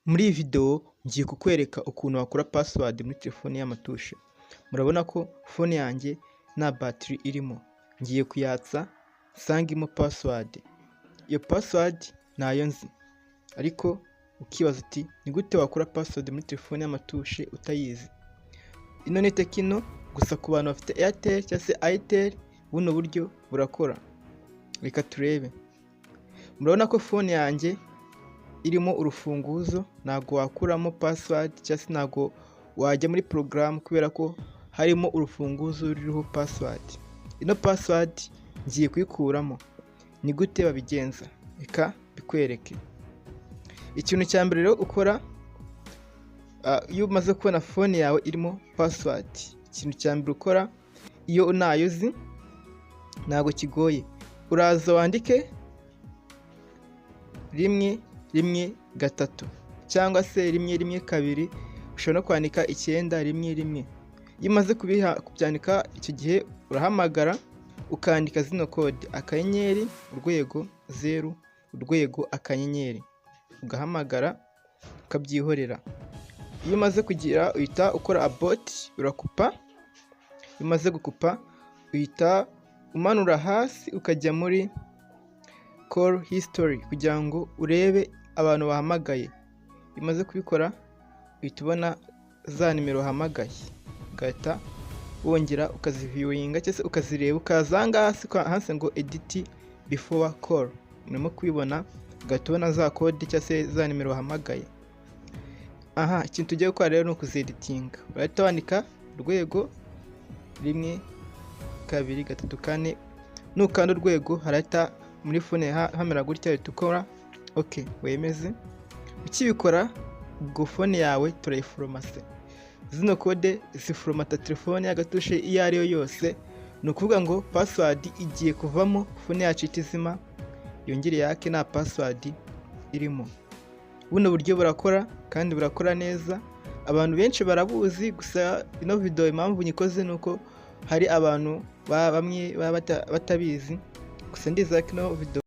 Muri iyi video ngiye kukwereka ukuntu wakora password muri telefone y'amatushe. Murabona ko phone yanjye nta batiri irimo, ngiye kuyatsa nsangemo password. Iyo password ntayo nzi, ariko ukibaza uti: "Ni gute wakora password muri telefone y'amatushe utayizi?" Ino ni Tecno gusa. Ku bantu bafite Airtel cyangwa se Itel, buno buryo burakora. Reka turebe. Murabona ko phone yanjye irimo urufunguzo, ntabwo wakuramo password cyangwa se ntabwo wajya muri porogaramu kubera ko harimo urufunguzo ruriho password. Ino password ngiye kuyikuramo. Ni gute babigenza? Reka mbikwereke. Ikintu cya mbere rero ukora iyo umaze kubona phone yawe irimo password, ikintu cya mbere ukora iyo ntayo uzi, ntabwo kigoye, uraza wandike 113 cyangwa se 112, ushobora no kwandika 911. Iyo umaze kubyandika, icyo gihe urahamagara ukandika zino code: *#0#*, ugahamagara ukabyihorera. Iyo umaze kugira, uhita ukora abort, urakupa. Iyo umaze gukupa, uhita umanura hasi ukajya muri call history kugira ngo urebe abantu bahamagaye. Iyo umaze kubikora, uhita ubona za nimero wahamagaye, ugahita wongera ukaziviewinga cyangwa se ukazireba, ukaza aha ngaha hasi handitse ngo "edit before call", urimo kubibona, ugahita ubona za code cyangwa se za nimero wahamagaye. Aha ikintu tugiye gukora rero ni ukuzeditinga. Urahita wandika #1234. Nukanda urwego, harahita muri phone hamera gutya, uhita ukora OK, wemeze. Ukibikora, ubwo phone yawe turayiforomase. Zino code ziforomata telefone y'agatushe iyo ari yo yose. Ni ukuvuga ngo password igiye kuvamo, phone yacu ihita izima, yongere yake nta password irimo. Buno buryo burakora kandi burakora neza, abantu benshi barabuzi. Gusa ino video impamvu nyikoze ni uko hari abantu bamwe baba batabizi. Gusa ndizera ko ino video